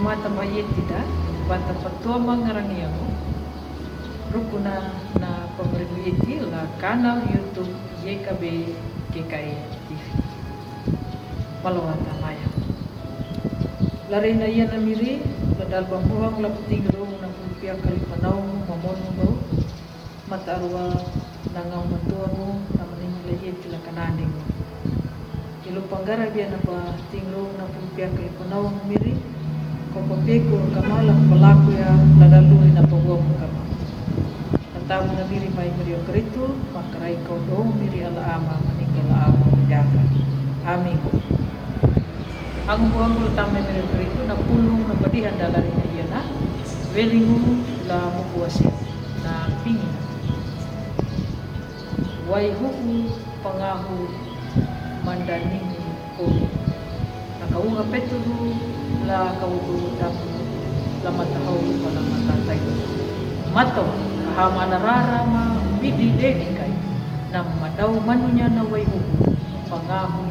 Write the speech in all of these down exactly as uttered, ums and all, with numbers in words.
Mata ba yeti da, bata patua mangarang yangu. Rukuna na pamarimu yeti la kanal YouTube Y K B K K T V. Malawata maya. Larina iya na miri, la dalba muhang la puting rong na pulpia kali panau mamonu bau. Mata arua na ngau matua mu na maning la yeti la kananding. Ilu panggara bia na pa tingro na pulpia kali panau miri. Ko papeku kamala palaku ya la dalu na pa uang kama. Atamu na miri mai miri o karitu, makarai kau do miri ala ama maning la ama menjaga. Amin. Angu buangu la tama miri o karitu na pulung na padihan dalari na iya na. Welingu la mukuasi na pingi. Waihuhu pangahu mandaningi ko. Na kaunga petulu la kaudu dapu la matahau la matatai. Mato kahama na rara ma bidi dedi kai. Na madau manunya na waihuhu pangahu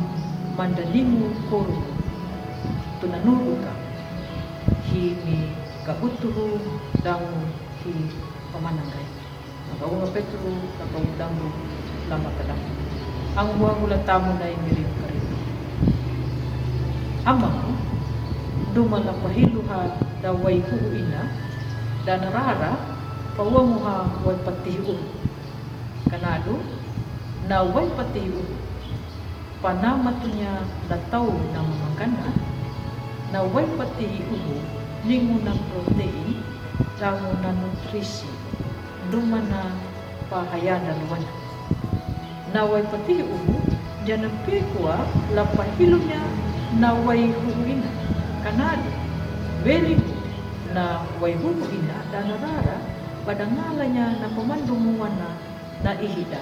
mandaningu koru. Tunanuru ka. Hi mi kahutuhu dangu hi pamanangai. Nakaunga petulu, nakaudambu, la makadambu. Angu angu la tamu na imiri karitu. Amamu, duma la pahiluha da waihuhu ina, da na rara, pauanguha waipatihi uhu. Kanadu, na waipatihi uhu. Panamatunya la tau na mamakana, na waipatihi uhu, ningu na protein, dangu na nutrisi. Duma na pahayanda luana. Na waipatihi uhu, jana pekua la pahilunya na waihuhu ina. Kanadu, welimu na waihuhu ina, da na rara, padangalanya na pamandumu wana na ihida.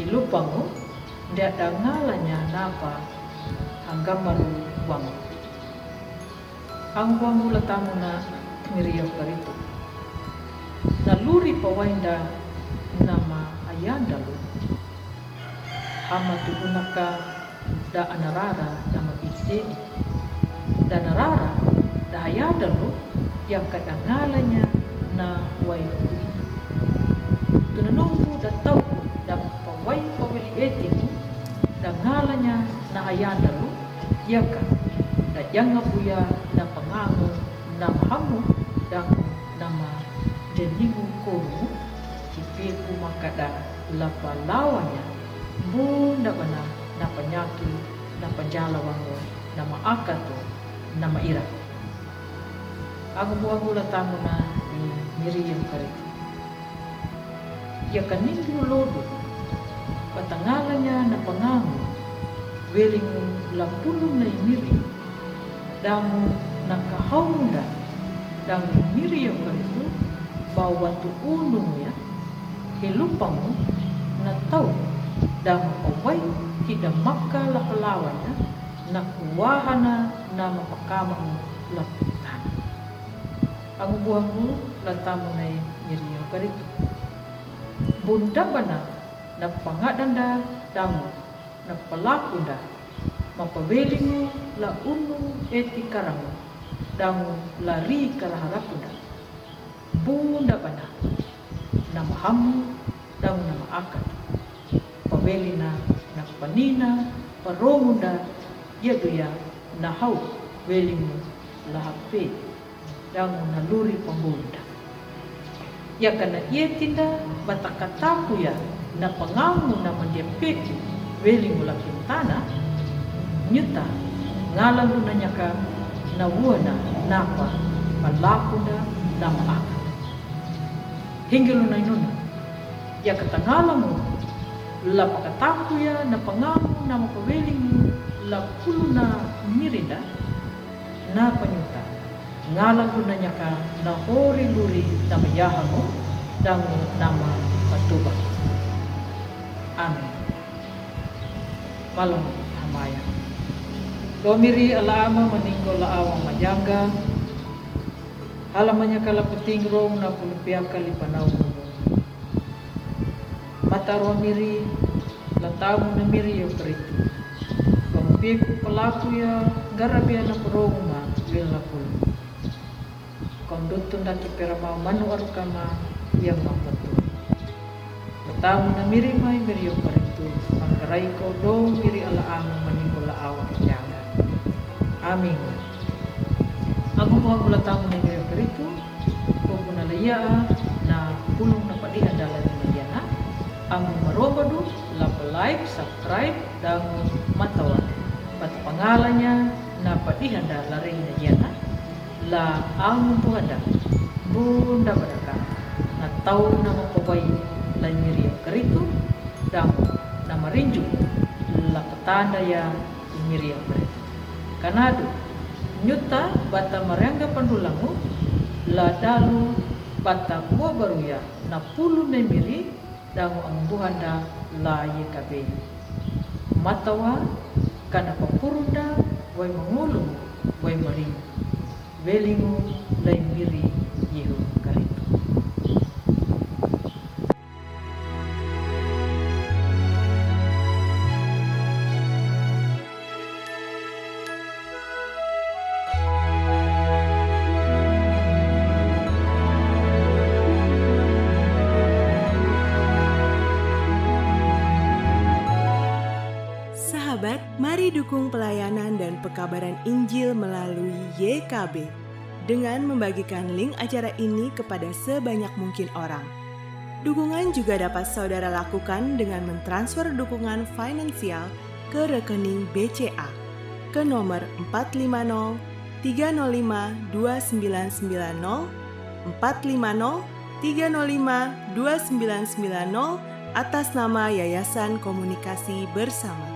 Ilupangu, da dangalanya na pa hanggamalu wangu. Angu angu la tamu na miri o karitu. Na luri pawainda na ma ayandalu. Hama tuhunaka da anarara da ma bitsedi. Da anarara da ayandalu ya kadangalanya na waihuhu. Tunanumbu da tauku da pawai pawili etini dangalanya na ayandalu. Yaka, da janga buya na pangangu na mahamu dangu na ma jenimu komu, kipeku makada la palawanya, bunda bana na panyatu, na pajala wangu, na maakatu, na maira. Angu angu la tamu na ni miri o karitu. Ya kanindu lodu, patangalanya na pangangu, welingu la pulu na imiri, dangu na kahaunda, dangu miri o karitu, ba watu unu ya, helupangu, na tau, dangu pawai, hida maka la palawanya, na kuwahana, na mapakamamu, la putana. Angu buangu la tamu na imiri o karitu. Bunda bana na pangadanda dangu na palakunda, mapawelingu la unu eti karangu, dangu la ri karaharapunda. Bunda bana na mahamu dangu na maakatu. Pawelina na panina paromunda yaduya na hau welingu la hape. Dangu na luri pambunda. Yaka na iyetinda batakataku ya na pangangu na mandia peku welingu la kintana. Nyuta ngalandu na nyaka na wuana napa palakunda na maaka. Hingilu na inuna. Yaka tangalamu la pakataku ya na pangangu na mapawelingu la pulu na mirinda. Na panyuta ngalandu na nyaka na hori luri na mayahamu dangu na mapatuba. Amin. Malong hamaya. Domiri ala ama maninggo la awang majanga. Hala manyaka la puting rong na pulupia kali panau. Mata roa miri, la tamu na miri o karitu. Pampiku palaku ya garabia na peroma wil la pulu. Kau ndutun daki pera mau manu arukama yang mamatu. Matamu na miri mai miri yo karitu, mangkarai kau do miri ala amu maningko la awa kejanga. Amin. Amu mau mula tamu na miri yo karitu, kau kuna la iya na pulung na padihan dalam na iya na. Amu maroba du, la like, subscribe, dangu matawa. Bata pangalanya na padihan dalam na iya na. La amu Tuhanda, bunda badaka, na tau na mapawai la miri yo karitu, dang na marinju la patanda ya miri yo karitu. Kanadu, nyuta bata marianga pandulangu, la dalu bata mo baruya na pulu na miri, dangu amu Tuhanda la Y K B. Matawa, kana papurunda, wai mangulu, wai maring. Welingu, lai miri, Yihu karitu. Sahabat, mari dukung pelayanan dan pekabaran Injil melalui Y K B dengan membagikan link acara ini kepada sebanyak mungkin orang. Dukungan juga dapat saudara lakukan dengan mentransfer dukungan finansial ke rekening B C A ke nomor empat lima nol tiga nol lima dua sembilan sembilan nol, empat lima nol tiga nol lima dua sembilan sembilan nol, atas nama Yayasan Komunikasi Bersama.